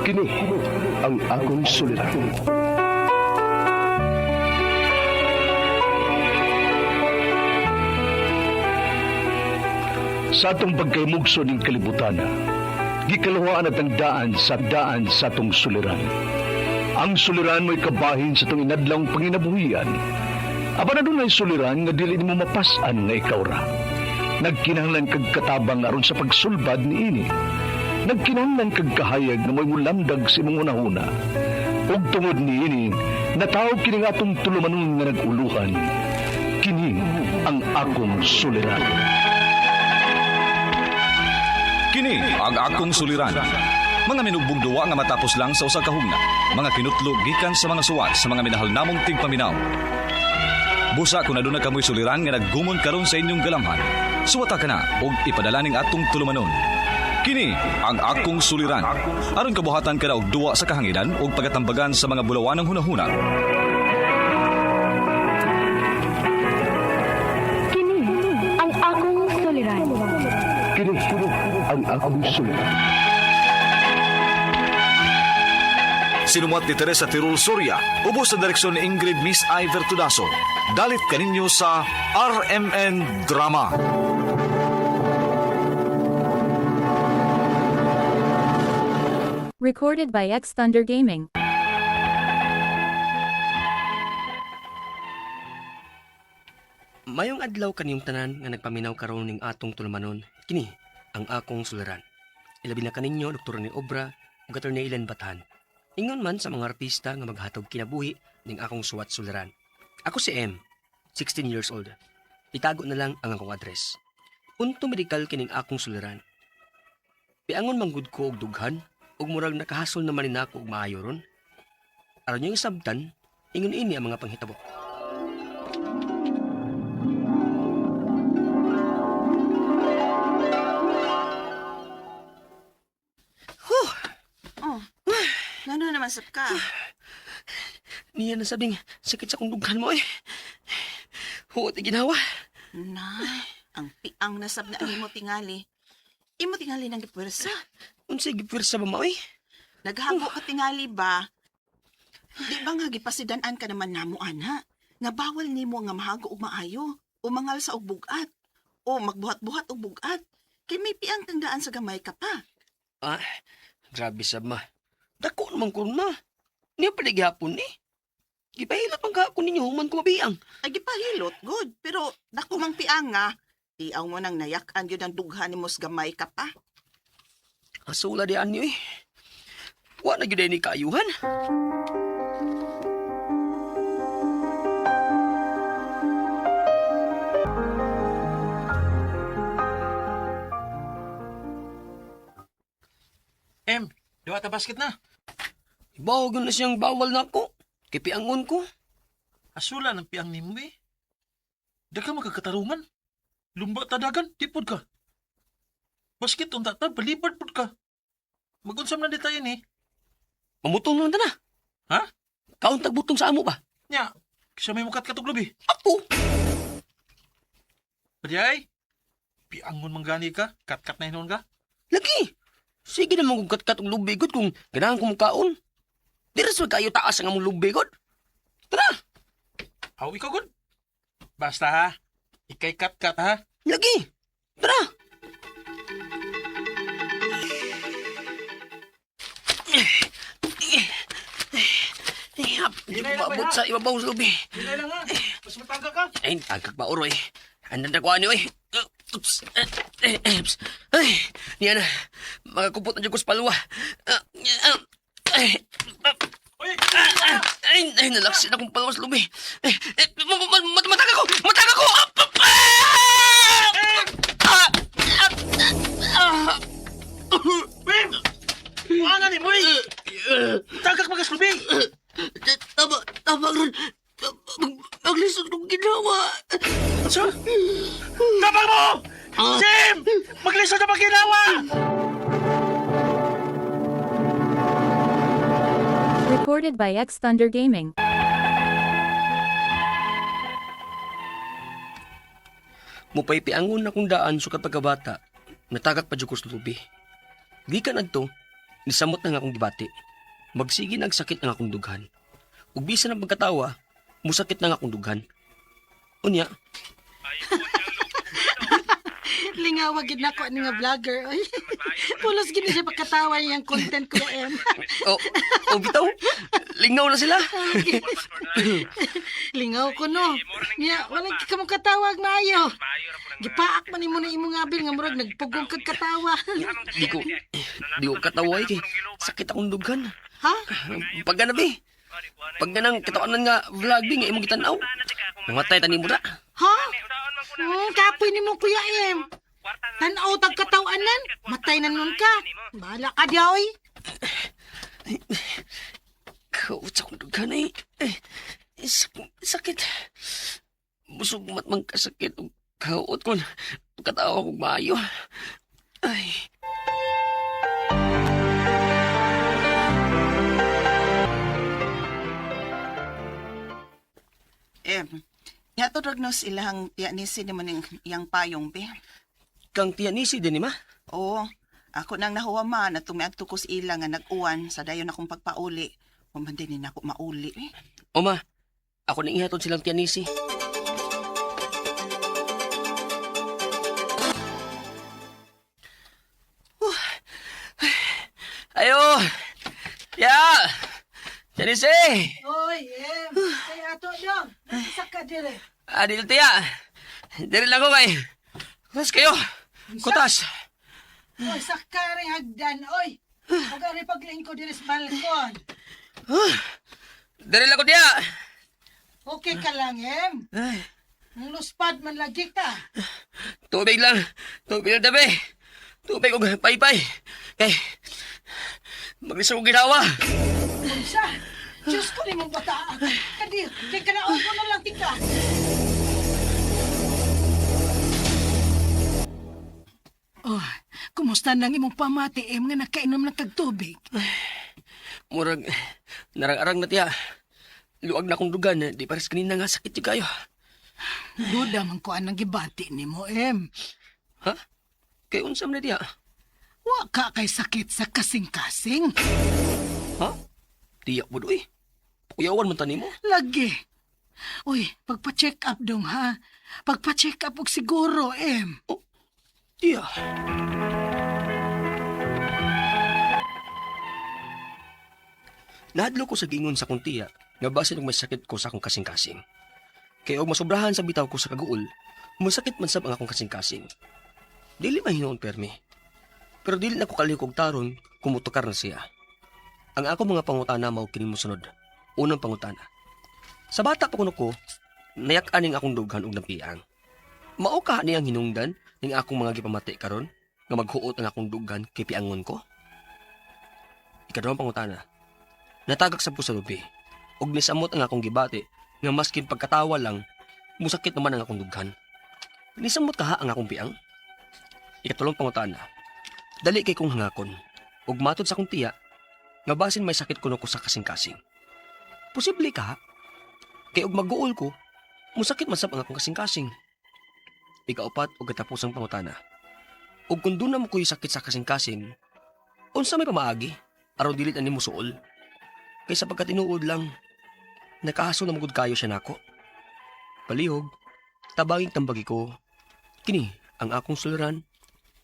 Kini ang akong suliran. Sa atong pagkaymugso ning kalibutan, gikaluhaan at ang daan sa atong suliran. Ang suliran mo'y kabahin sa itong inadlang panginabuhian. Apan adunay suliran nga dili nimo mapas-an nga ikaw ra. Nagkinahanglan kag katabang aron sa pagsulbad niini. Nagkinahanglan kag kahayag nga mo'y mulamdag sa imong hunahuna. Ug tungod niini, nataw kini nga atong tulumanon nga nag-uluhan. Kini ang akong suliran. Kini ang akong suliran. Mga minugbong duwa nga matapos lang sa usa ka hugna. Mga kinutlo gikan sa mga suwat sa mga minahal namong tigpaminaw. Busa kung aduna kamoy suliran nga naggumon karon sa inyong galamhan. Suwata ka na og ipadala ning atong tulumanon. Kini ang akong suliran. Aron kabuhatan ka na og duwa sa kahanginan ug pagatambagan sa mga bulawanang hunahuna. Kini ang akong suliran. Kini ang akong suliran. Sinumat ni Teresa Tirul Soria, ubos sa direksyon ni Ingrid Miss Iver Tudaso. Dalit kaninyo sa RMN Drama. Recorded by X Thunder Gaming. Mayong adlaw kaniyong tanan nga nagpaminaw karon ning atong tulumanon. Kini ang akong suliran. Ilabi na kaninyo Dr. ni Obra ug Attorney Ilan Batan. Ingon man sa mga artista nga maghatog kinabuhi ning akong suwat suliran. Ako si M, 16 years old. Itago na lang ang akong address. Punto medikal kining akong suliran. Piangon manggud ko og dughan ug murag nakahasol naman ni nako og maayo ron. Aron yung sabtan, ingon ini ang mga panghitabo. Oh, ngano naman sab ka? Niya na sabing sakit sa kong dughan mo eh. Huot ginawa. Na, ang piang nasab na imo tingali. Imo tingali nang gipwersa. Unsay gipwersa ba mo eh? Naghago ka tingali ba? Di ba nga gipasidan-an ka naman namo ana? Nga bawal nimo nga mahago og maayo, o mangal sa og bugat, o magbuhat-buhat og bugat. Kay may piang kang daan sa gamay ka pa. Ah, grabe sab ma. Dako naman ko ma. Niya pala gihapon eh. Gipahilot man ka ako ninyo human ko mabiyang. Ay gipahilot, good. Pero dako mang piang nga. Tiaw mo nang nayak-an yun ang dughan nimo sa gamay ka pa. Asula di anyo eh. Wa na gyud ni kaayuhan. Em, duha ta basket na. Ibaw gyud na siyang bawal na ako. Kay piangon ko. Asula ng piang nimo eh. Daga magkakatarungan. Lumba ta dagan, di pod ka. Basket unta ta, balibad pod ka. Magunsam na di tayo ni. Mamutong naman ta na. Ha? Kaon tagbutong sa amo ba? Nya, siya may mukat katuglob eh. Ako. Pwede piangon manggani ka, kat-kat na hinon ka. Lagi. Sige naman kung katkat og lubi gud kung ganahan ko mukaon. Dira sa kayo taas ang among lubi gud. Tara, Aw, ikaw gud. Basta ha, ikay kat-kat ha. lagi. Tara. Hindi ko maabot sa ibabaw sa lubi. Hinay lang ha, mas matangka ka. Ay, tagak ba oroy? Andan na ko ano eh. Oops. Oops. Ay, niya na. Makakupot na dyan ko sa palwa. Ah, ah, Ay, Uy, ay, ay, nalaksin akong palwa sa lubi. Eh, eh, matag ako! Matag ako! Ah, ah, ah, ah, ah. Wim! Wala ni mo eh. Tagak magaslubi. Tama, tama ron. Maglisod kong ginawa. Sa? Tabang mo! Sim! Maglisod na maginawa! Recorded by X Thunder Gaming. Mupay piangon akong daan sukad pagkabata. Natagak pa jud ko sa lubi. Gikan adto, Nisamot na nga akong gibati. Magsige nagsakit ang akong dughan. Ug bisan ang pagkatawa, musakit na nga akong dughan. Unya, Lingawa gid nako ani nga vlogger oy. Pulos gid ni siya pagkatawa niyang content, Kuya M. Oh, oh bitaw. Lingaw na sila. Lingaw ko no. Niya, wala ka mo katawag maayo. Gipaak man nimo na imong abil nga murag nagpugong kag katawa. Di ko katawa eh, kay sakit akong dughan. Ha? Pagkanabi. Pag ganang katawanan nga vlog bi nga imong gitan-aw. Mamatay tani mo ra. Ha? Kapoy nimo, Kuya M. Tan-aw tag katawanan, matay na nun ka. Bahala ka di oy. Kaot sa akong dughan eh. Eh, sakit. Busog matmang kasakit og kaot kon katawa kog maayo. Ay. Em, yato ragnos ilang tiyanisi ni maning iyang payong be. Kang tiyanisi din ni ma. Oo, ako nang nahuwama na tumiadto ko sa ila nga nag-uwan sa dayon akong pagpauli. Human din ni nako mauli eh. O ma, ako nang ihatod silang tiyanisi. Ayo! Ya! Tiyanisi! Oy, M. Kay ato dong. Isa ka dire. Ah, dito tiya. Diri lang ko kay. Kutas kayo. Kutas. Oy, saka rin hagdan, oy. Huwag ka rin paglingko dire sa balkon. Diri lang ko tiya. Okay ka lang, Em. Ay, Ang luspad man lagi ka. tubig lang. Tubig lang tabi. Tubig og paypay. Kay maglisod og ginawa. Unsa? Diyos ko ni mong bata. Kadi, kay kanaon ko na lang tika. Oh, kumusta nang imong pamati, Em, nga nakainom na kag tubig? Murag narang-arang na tiya. Luag na akong dugan. Di pares kanina nga sakit yung kayo. Duda man ko anang gibati nimo, Em. Ha? Kay unsa man na tiya? Wa ka kay sakit sa kasing-kasing. Ha? Tiya po doy. Kuyawan man tani mo. Lagi. Uy, pagpa-check up dong ha. Pagpa-check up og siguro, Em. Tiya. Nahadlo ko sa gingon sa kong tiya nga basin og may sakit ko sa akong kasing-kasing. Kay og masobrahan sa bitaw ko sa kaguol, masakit man sab ang akong kasing-kasing. Dili man hinuon permi. Pero dili na ko kalihok og taron kung motukar na siya. Ang ako mga pangutana mao kini mosunod. Unang pangutana. Sa bata pa kuno ko, nayak aning akong dughan og napiang. Mao ka ni ang hinungdan ning akong mga gipamati karon nga maghuot ang akong dughan kay piangon ko? Ikaduhang pangutana. Natagak sa puso lubi ug nisamot ang akong gibati nga maskin pagkatawa lang musakit naman ang akong dughan. Nisamot kaha ang akong piang? Ikatulong pangutana. Dali kay kong hangakon ug matod sa akong tiya nga basin may sakit kuno ko sa kasing-kasing. Posible ka kay og maguol ko musakit man sab ang akong kasing-kasing. Ikaupat ug katapusang pangutana. Ug kung doon na mo ko'y sakit sa kasing-kasing, unsa may pamaagi aron dili na nimo suol? Kaysa pagkatinuod lang, nakahaso na magud kayo siya nako. Palihog, tabanging tambagi ko, kini ang akong suliran,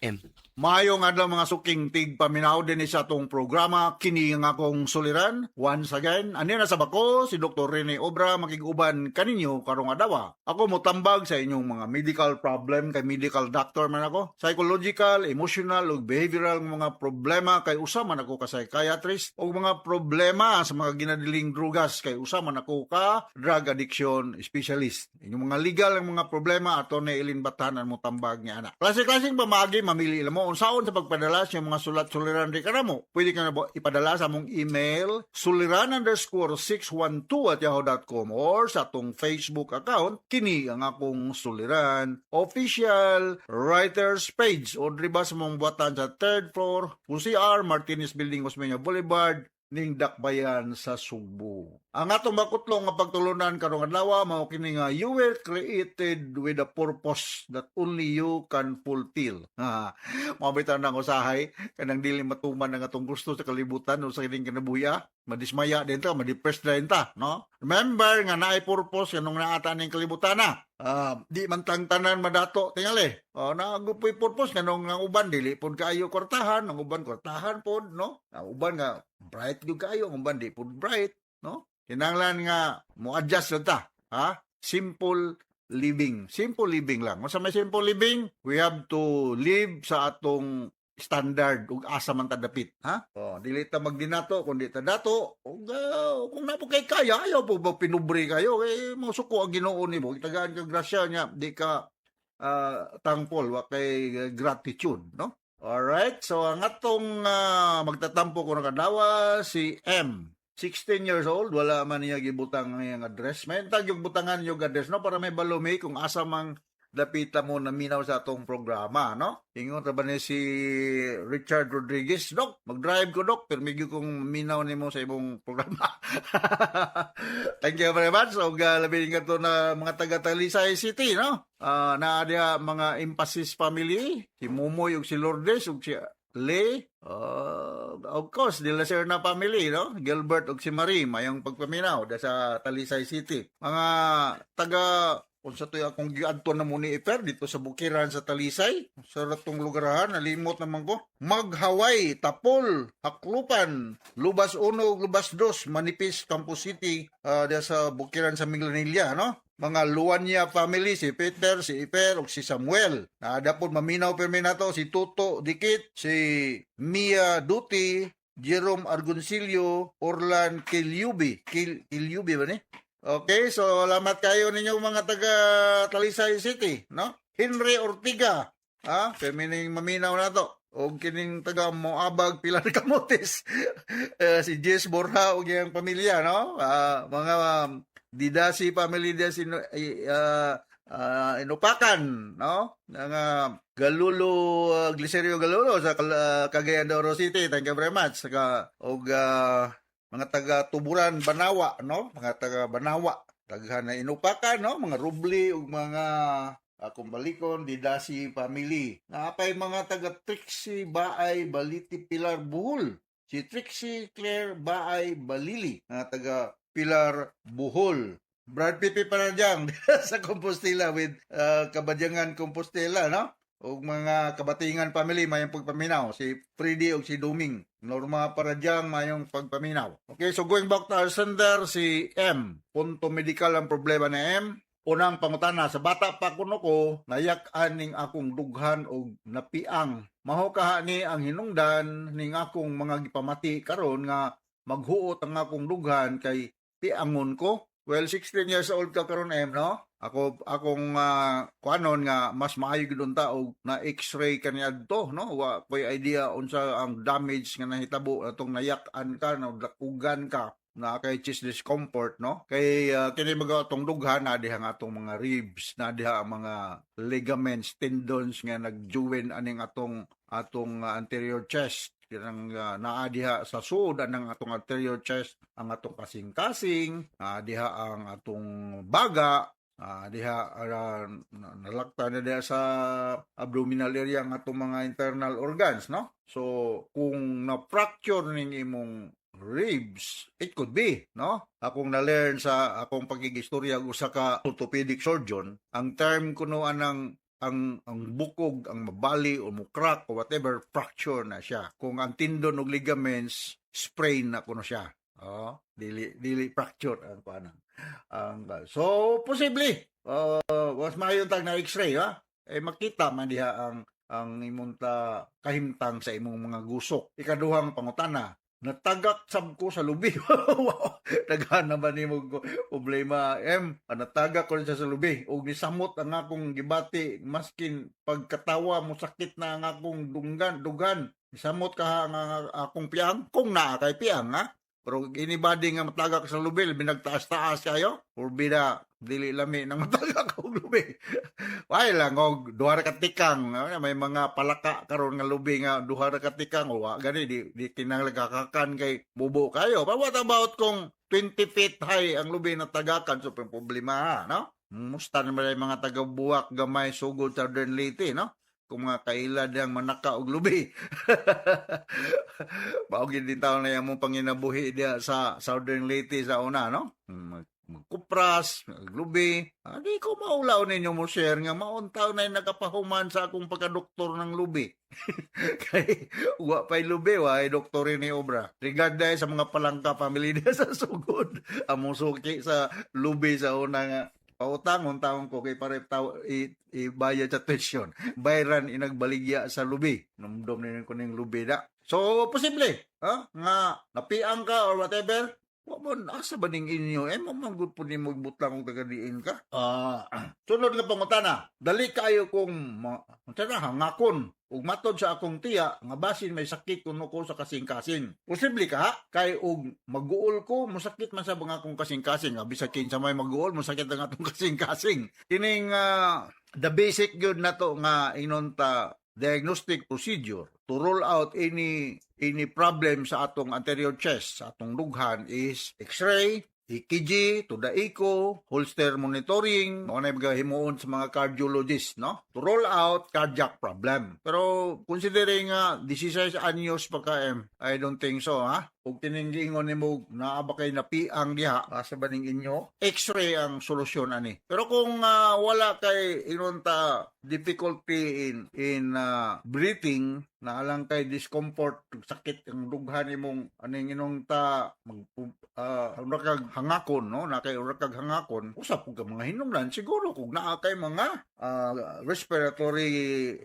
M. Maayong adlaw mga suking tig paminaw din sa atong programa kini nga akong suliran. Once again, ani na sa bako si Dr. Rene Obra makig-uban kaninyo karong adlaw. Ako motambag sa inyong mga medical problem kay medical doctor man ako. Psychological, emotional ug behavioral nga mga problema kay usa man ako ka psychiatrist ug mga problema sa mga ginadiling drugas kay usa man ako ka drug addiction specialist. Inyong mga legal ang mga problema ato ni Ilin Batanan mo tambag niya ana. Klase-klaseng pamaagi mamili lang mo unsaon sa pagpadala sa mga sulat suliran di kanamo. Pwede ka na ipadala sa among email suliran_612@yahoo.com or sa atong Facebook account kini ang akong suliran official writers page o diri ba sa mong buhatan sa third floor UCR Martinez Building, Osmeña Boulevard, ning dakbayan sa Sugbo. Ang atong makutlong nga pagtulunan karong adlaw mao kini nga you were created with a purpose that only you can fulfill. Ha. Mao bitaw nang usahay kanang dili matuman ang atong gusto sa kalibutan o sa kining kinabuhi, ah. Madismaya din ta, ma-depress din ta, no? Remember nga naay purpose kanong naa ta ning kalibutan na. Ah, di man tang tanan madato tingali. Oh, naa po'y purpose nganong ang uban dili pod kaayo kwartahan, ang uban kwartahan pod, no? Ang uban nga bright gyud kaayo, ang uban di pod bright, no? Kinahanglan nga mo adjust lang ta, ha? Simple living. Simple living lang. Unsa may simple living? We have to live sa atong standard ug asa man ta dapit, ha? Oh, dili ta magdinato kundi ta dato ug kung naa po kay kaya, ayaw po ba pinubre kayo eh mosuko ang Ginoo nimo, tagaan ka grasya niya, di ka thankful, wa kay gratitude, no? Alright, so ang atong magtatampo ko ng adlaw si M. 16 years old, wala man niya gibutang ang iyang address. May tag yung butangan yung address, no, para may balumi kung asa mang dapita mo na minaw sa atong programa, no? Ingon ra ba ni si Richard Rodriguez, "Dok, mag-drive ko, Dok, pero medyo kong minaw nimo sa imong programa." Thank you very much. So, labi nga to na mga taga Talisay City, no? Naa diha mga Emphasis family, si Mumoy ug si Lourdes ug si Le, of course, De La Serna family, no? Gilbert ug si Marie, mayong pagpaminaw da sa Talisay City. Mga taga unsa to'y akong giadto na mo ni Iper dito sa bukiran sa Talisay sa ratong lugarahan, nalimot naman ko. Maghaway, Tapol, Haklupan, Lubas 1, Lubas 2, Manipis, Campos City, diya sa bukiran sa Minglanilla, no? Mga Luanya family, si Peter, si Iper ug si Samuel. Naa pod maminaw permi nato si Tuto Dikit, si Mia Duty, Jerome Argoncillo, Orlan Kilyubi. Kilyubi ba ni? Okay, so salamat kayo ninyo mga taga Talisay City, no? Henry Ortiga, ha? Permining maminaw na to. Og kining taga Moabag Pilar Camotes. Eh, si Jess Borja ug iyang pamilya, no? Ah, mga Didasi family diya si Inupakan, no? Mga Galulo, Glicerio Galulo sa Cagayan de Oro City. Thank you very much. Saka og mga taga Tuburan Banawa, no? Mga taga Banawa, daghan na Inupakan, no? Mga Rubli ug mga akong balikon Didasi family. Naapay mga taga Trixie Baay Baliti Pilar Buhol. Si Trixie Claire Baay Balili, mga taga Pilar Buhol. Brad Pipi Panadjang sa Compostela with Kabadyangan Compostela, no? Og mga Kabatingan family, mayong pagpaminaw. Si Freddy og si Duming. Norma Paradyang, mayong pagpaminaw. Okay, so going back to our sender, si M. Punto medical ang problema ni M. Unang pangutana, sa bata pa kuno ko, nayak-an ning akong dughan og napiang. Maho kaha ni ang hinungdan ning akong mga gipamati karon nga maghuot ang akong dughan kay piangon ko? Well, 16 years old ka karon, M, no? Ako akong kuanon nga mas maayo gyud unta og na x-ray kaniadto, no? Wa koy idea unsa ang damage nga nahitabo atong nayak-an ka, no, dakugan ka na kay chest discomfort, no? Kay kini mga atong dughan na diha ang atong mga ribs, na diha ang mga ligaments, tendons nga nag-join aning atong atong anterior chest. Kanang naa diha sa suod anang atong anterior chest ang atong kasing-kasing, diha ang atong baga, diha nalakta na diha sa abdominal area ang atong mga internal organs, no? So kung na-fracture ning imong ribs, it could be, no? Akong na-learn sa akong pagigistorya og usa ka orthopedic surgeon, ang term kuno anang ang bukog ang mabali o mo crack o whatever, fracture na siya. Kung ang tendon ug ligaments, sprain na kuno siya. Oh, dili dili fracture ang kuan ang so posible mas maayo tag na x-ray, ha, eh makita man diha ang imong ta kahimtang sa imong mga gusok. Ikaduhang pangutana, natagak sab ko sa lubi. Wow, daghan naman nimo problema, M. Ah, natagak ko rin siya sa lubi ug nisamot ang akong gibati, maskin pagkatawa mo sakit na ang akong dunggan dugan. Nisamot ka ang akong piang, kung naa kay piang, ha. Pero anybody nga matagak sa lubi, binagtaas-taas kayo, purbida dili lami nang matagak og lubi. Way lang og duha ra ka tikang, ah, may mga palaka karon nga lubi nga duha ra ka tikang o wa gani di kinahanglan kakakan kay bubo kayo. But what about kung 20 feet high ang lubi na tagakan, so problema ha, no? Musta naman ay mga taga-Boac, Gamay, Sugod, Southern Leyte, no? Kung mga kaila diyang manaka og lubi. Mao gid din taon na mong panginabuhi diya sa Southern Leyte sa una, no? Magkupras, maglubi. Ah, di ko maulaw ninyo mo share nga maon taon na nakapahuman sa akong pagkadoktor ng lubi. Kay wa pa'y lubi, wa ay doktor ni obra. Regard dahil sa mga palangka family diya sa Sugod. Among suki sa lubi sa una nga pautang taon ko kay pare taw ibayad sa tuition. Bayran inagbaligya sa lubi. Numdum ni ko ning lubi da. So posible, ha? Nga napiang ka or whatever. Wa man asa ba ning inyo eh mo man gud po nimo butlang og taga diin ka. Ah, sunod nga pangutana. Dali kaayo kong unsa na hangakon ug matod sa akong tiya nga basin may sakit kuno ko sa kasing-kasing. Posible ka ha? Kay og maguol ko mosakit man sa mga akong kasing-kasing. Nga bisag kinsa may maguol mosakit ang atong kasing-kasing. Kining the basic gyud nato nga ingnon ta diagnostic procedure to rule out any problem sa atong anterior chest, sa atong dughan is X-ray, EKG, to the echo, Holter monitoring, mao na yung mga himuon sa mga cardiologist, no? To rule out cardiac problem. Pero considering nga 16 anyos pa ka, em, I don't think so, ha? Ug kining giingon nimo naa ba kay napiang diha asa ba ning inyo? X-ray ang solusyon ani. Pero kung wala kay ingon ta difficulty in breathing, naa lang kay discomfort, sakit ang dughan nimong aning ingon ta mag ura kag hangakon, no, na kay ura kag hangakon, usap pud ka mga hinungdan siguro kung naa kay mga respiratory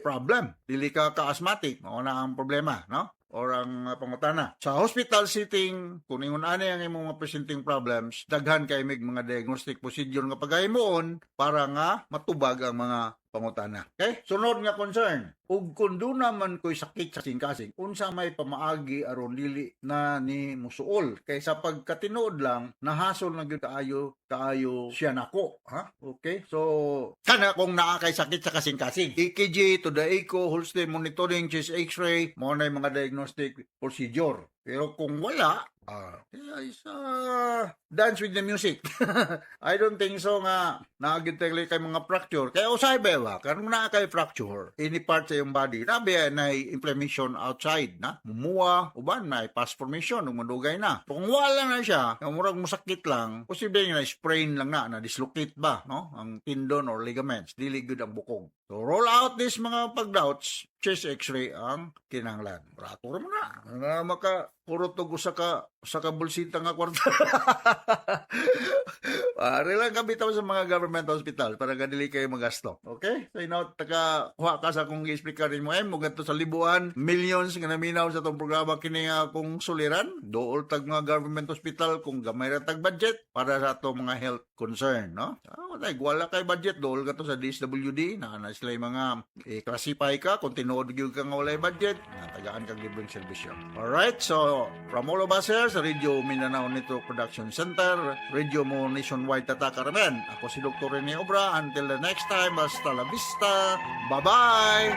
problem, dili ka ka asthmatic, mao na ang problema, no, or ang pangutana. Sa hospital setting, kung ingon ani ang imong mga presenting problems, daghan kay mig mga diagnostic procedure nga pagahimuon para nga matubag ang mga pangutana. Okay? Sunod nga concern. Ug kung duna man ko'y sakit sa kasing-kasing, unsa may pamaagi aron dili na ni musuol? Kay sa pagkatinuod lang, nahasol na gyud kaayo kaayo siya nako, ha? Okay? So, kana kung naa kay sakit sa kasing-kasing. EKG to the echo, Holter monitoring, chest X-ray, mao na yung mga diagnostic procedure. Pero kung wala, is dance with the music. I don't think so nga naa gyud kay mga fracture. Kaya usay ba ba? Kung naa kay fracture, any part sa iyong body, nabi na inflammation outside na. Mumuwa, uban na pus formation, ug madugay na. Kung wala na siya, yung murag musakit lang, posible nga na sprain lang na, na dislocate ba, no? Ang tendon or ligaments, dili gud ang bukog. So rule out this mga pagdoubts, chest x-ray ang kinahanglan. Rato ra man na. Nga maka kurot og usa ka bulsita nga kwarta. Pare lang kabitaw sa mga government hospital para ka dili kayo magasto. Okay? So taga kuha ka sa akong gi-explicar nimo eh mo sa Libuan, millions nga naminaw sa atong programa kini nga akong suliran. Dool tag mga government hospital kung gamay ra tag budget para sa atong mga health concern, no? Ah, wala, wala kay budget dool ka to sa DSWD na na sila yung mga i-classify ka kung tinuod gyud ka nga walay budget, natagaan kag libreng serbisyo. Alright, so from all of us here sa Radio Mindanao Network Production Center, Radio Mo Nationwide Tata Carmen. Ako si Dr. Rene Obra. Until the next time, hasta la vista. Bye-bye!